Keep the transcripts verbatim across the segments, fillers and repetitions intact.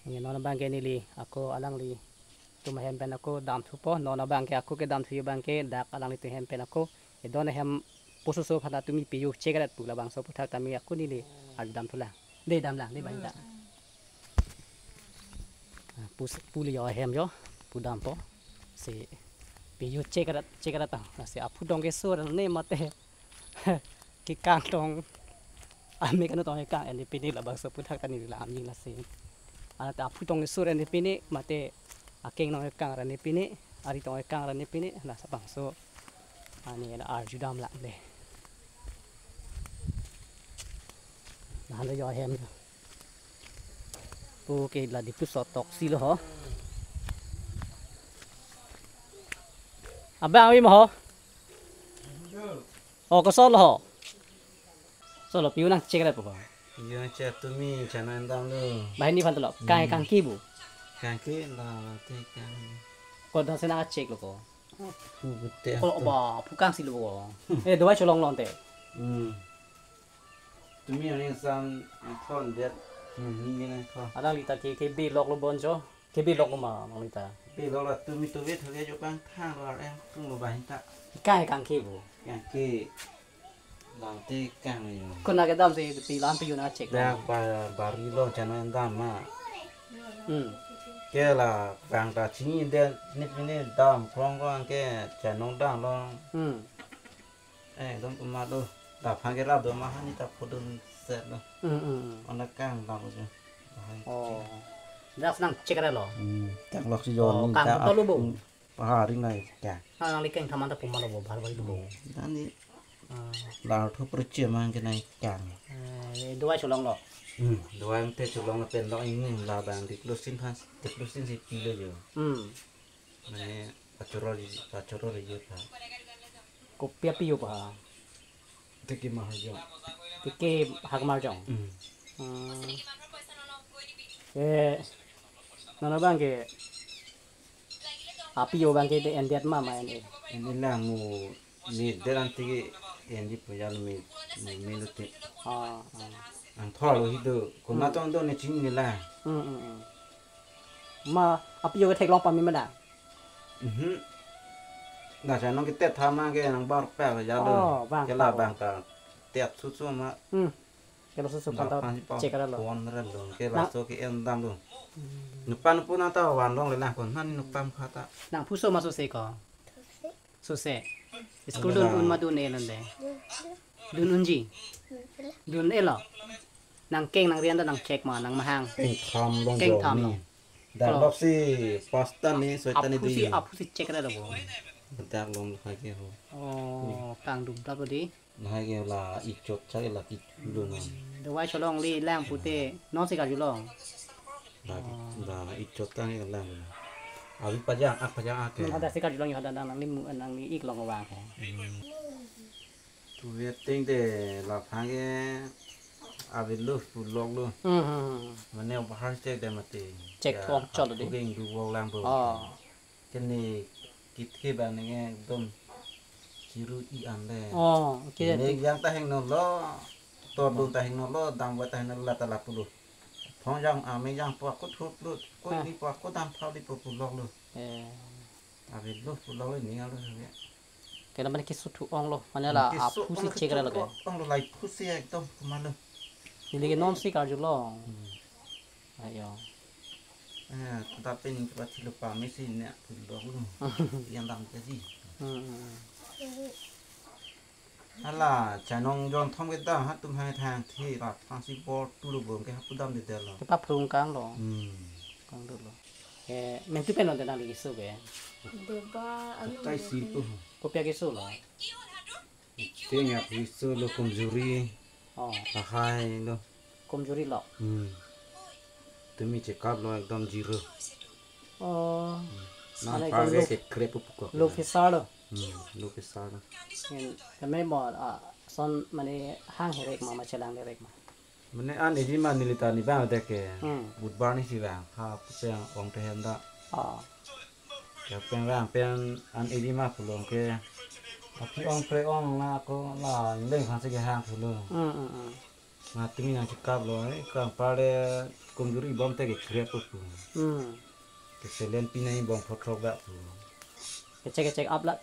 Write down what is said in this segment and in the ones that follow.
Nge non abangke neli ako alanglitum ahem pen ako damthupo, non abangke ako kedamthu abangke dak alanglitum ahem pen ako. Edon ahem pusoso aphan ta tumi piju chekret pu labangso aphuthak tame ako neli arju damthulang. De damlang, de bang ta. Ah, pus-, puli jo ahem jo, pu dampo. Si piju chekret, chekret ta. Lasi aphu tong kesur ne mate. Kekang tong. Ame kanu tong kekang, ene pini labangso aphuthak ta neli la-an jing lasi. Anat aphu tong kesur ene pini, mate akeng tong kekang ra ne pini, ari tong kekang ra ne pini, la labangso. Ani la arju damlang de. Lahan jo ahem. Pu ke la Diphu sotok si lo ho. Abang awi mo ho. Oh, koson lo ho. Solo piju nangchekret po ho. Piju nangchekret tumi chano endam lo. Banghini aphan tolo. Kang, hmm, kangke pu. Kangke la te kang. Ko dang sena chek lo ko. Pu te. Ko ba, pu kang si lo ko. Eh, dawai cholong lo te. Hmm. Tumi aning san thon det. Hmm, ni ni thon. Alanglitum ke, ke bilok lo bonjo. Ke bilok lo ma, alanglitum. Bilok la tumi tu vet hage jo kang thang lo em tung lo banghini ta. Kang, kangke pu. Kangke. Lam te kang yo. Ko nang kedam si pi lam piju nangchek. Dak ba bari lo chano endam ma. Hmm. Ke la bang ta chini de nip ni dam krong krong ke chano dam lo. Hmm. Eh, dam kuma lo. Dak aphan ke rap do ma hani ta pudun set lo. Hmm, hmm, hmm. Ona kang dam lo. Oh. Dak nangchekre lo. Hmm. Dak lok si jo. Oh, ni kang ta to lo bo. Pahari nai kang. Ah, nangli keng thaman ta puma lo bo, bhar bhar lo bo. Dani. Ah. La thu perche mang ke nai kang. Eh, dawai cholong lo. Hmm, dawai mte cholong lo pen lo ini la bang diclofenac, diclofenac si pi lo jo. Hmm. Mane achoro, achoro re jo ta. Kopi apiju pa? Tiki mahal jo. Tiki hak mar jong. Hmm. Hmm. Eh, non abangke apiju abangke de endet ma ma en e. Ini la mu mi deran tiki endi punya mi mi mi luti. Ah, ah. Ang thor lo hidu. Kuna, hmm, tong do ne chini la. Hmm, hmm, hmm. Ma apiju ke theklong pame ma da? Mhm. Dak sa nong kitet tha ma ke nang bar pa ya lo. Oh, bang. Ke la bang ta tet su su ma. Hmm. Ke lo su su pan ta check ra lo. Pon ra lo. Ke la so ke endam lo. Hmm. Nupan puna ta van long le la kon han nupan kha ta. Nang phuso ma sose ko? Sose. School dun un ma dun-e lande? Dun unji? Dun-e lo. Nang keng nang rian ta nang check ma nang mahang. Keng tham long. Keng tham long. Dak lok si pasta ni soita ni aphu si di. Aphu si check ra lo bo. Dak long hai ke ho. Oh, kang dum dap lo di. Hai ke la ichot cha ke la ki lo non. Dawai cholong li lang pute non si karjulong. La, oh, la ichot kang ke lang. Abi pajak, ak pajak ak ke. Hmm, ada si karjulong yo ada nang ni mu, nang ni ik long vang ke. Hmm. Tu ya ting de la phang ke abi lo pulok lo. Hmm, hmm, hmm. Mane bahar check de mati. Check ya, form chot de. Aku ke ingdu vok lang bo. Oh. Kene kitke ba nenge ekdom chiru i an le. Oh, okay. Ne yang ta hengno lo. Tor dun ta hengno lo, dam ba ta hengno lo, la ta la pulo. Phong jang ame jang po aku thup lo, ko, ah, ni po aku dam thau di po pulok lo. Eh. Abi lo pulok lo ni alo ya. Kena mane keso thu-ong lo, mane la keso aphu si ong lo, check ra lo ke. Ong lo lai phu si ekdom kuma lo. Neli ke non si karjulong. Hmm. Ayo. Eh, tapi ni cepat si lupa mesi ne pulok lo. Yang dam ke si. Hmm, hmm, hmm. Hala, chanong jon thom ke dam, hatum hai thang thi, la thang si bor tu lo bom ke hapu dam de de lo. Kepa phrung kang lo. Hmm. Kang do lo. Eh, mentu pen lo de nang lagi su ke. Deba, anu. Tai si tu. Kopi akeso lo? Ite nya akeso lo, komjuri. Oh. Lahai lo. Komjuri lo. Hmm. Tumi check up lo ekdom zero. Oh. Hmm. Mane nang ekdom pare low, ke krep puko. Low pressure lo. Hmm, low pressure lo. Yang kami mo, ah, son mane hang herek ma, ma chelang herek ma. Mane an eji ma neli ta ni bang de ke. Hmm. Budbar ni si bang. Ha, pu peng ong te hem da. Ah. Ya peng bang peng an eji ma pulo ke. Aphi ong pre ong na ko la leng khan si ke hang pulo. Hmm, hmm, hmm. Na tumi nang check up lo, eh, kang pare Komjuri bom te ke krep pu. Hmm. Ke saline pinang bom phothrok da pu. Ke check, ke check up la.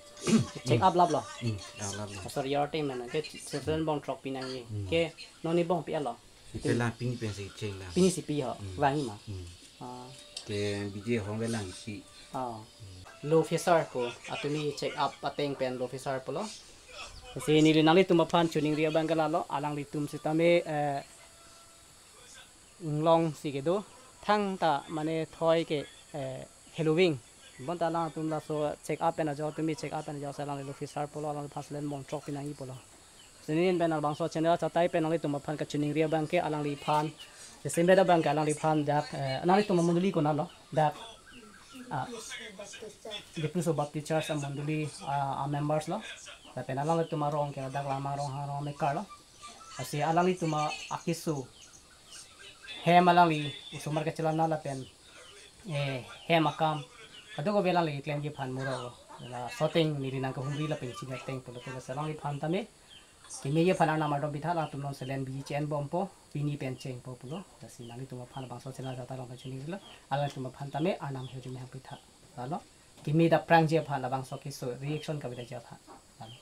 Check up lap lo. Hmm, alap lo. Oh, sorry, your team mana. Ke saline bom throk pinang ni. Hmm. Ke non ni bom pi-et lo. Ipe lang pini pensi cheng lang. Pini si pi ho. Hmm. Vang ma. Hmm. Ah. Ke biji hong le lang si. Oh. Low officer ko atumi check up ateng pen low officer pulo. Si neli nanglitum aphan choningri abang ke lalo, alanglitum sitame, eh, inglong si kedo, thangta mane thoi ke, eh, heloving. Bonta alangtum laso check up pen ajo, tumi check up pen ajo, si alangli low officer pulo, alangli saline bom throk pinangji pulo. Si neli pen labangso channel achatai pen nanglitum aphan kachoningri abang ke alangliphan. Jasemet abang ke alangliphan dak, eh, nanglitum mondoli konat lo, dak, ah, Dipluso Baptist Church amondoli, ah, amembers lo. Lapen alanglitum arong ke dak Lamang Ronghang arong amekar lo. Lasi alanglitum akeso hem alangli osomar kechelang lapen, eh, hem akam kadokave alangli klemji aphan muro. La soteng neli nangkehumri lapen chini ateng pulote, lasi alangliphan tame kemeji aphan arnam ardom pitha, alangtum non saline biji che-en bompo, pini pen chengpo pulo. Lasi nanglitum aphan labangso channel achatai along kachinilo, alangtum aphan tame arnam hirjume hang pitha. Lalo keme daprangji aphan, labangso keso reaction kavedaji aphan. Lalo.